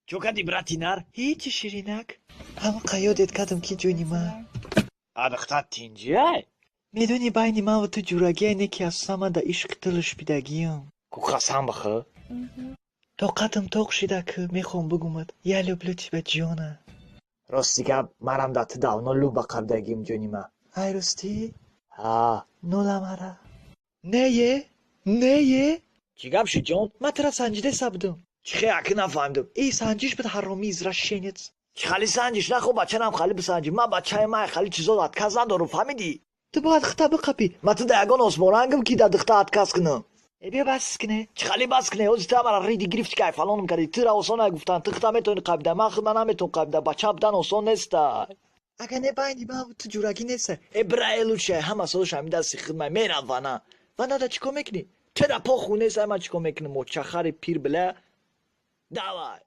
Чо кади, брати нар? Ҳичи, ширинак. Ҳамақа ёдет кардам, ки, ҷони ман. Адахта тинҷиай? Медонӣ, байни ман ва ту ҷурагие не, ки асосан ман дар ишқи ту лишпидагиам. Ку, қасам бихӯр. Тоқатам тоқ шида, ки мехоҳам бигумад: я люблю тебя, ҷона. Рости гап, марам дар ту давно люба қабдагим, ҷони ман. Ай, ростӣ? Ҳа. Нула мара нее, нее. Чӣ гап шуд, ҷон? Ман тура санҷидеса будам. Чӣ хе, аки нафаҳмидам. И санҷиш буд, ҳаромӣ, извращенец. Чӣ хали санҷиш? Нахо, бачарам хали бисанҷи. Ман бачаи май хали чизо отказ надорам, фаҳмидӣ? Ту бояд хита биқапӣ. Ман ту да ягон осмонрангам, ки да духта отказ кунам? Э, биё, бас кне. Чӣ хали бас кне? Ҳози ту мара риди гирифти, кай фалонам кардӣ. Тура осон ай гуфтан, ту хита метавонӣ қапида, ман худ ман наметавон қапида. Бача будан осон неста. Агар не, байни ман ту ҷурагӣ неста. Э, бира, э, лучше ҳама солш ҳами дасти хидмай мерам вана. Ванада чӣ кор мекунӣ? Тура похуй нест, ай ман чӣ кор мекунам, мочахари пир, бля, давай.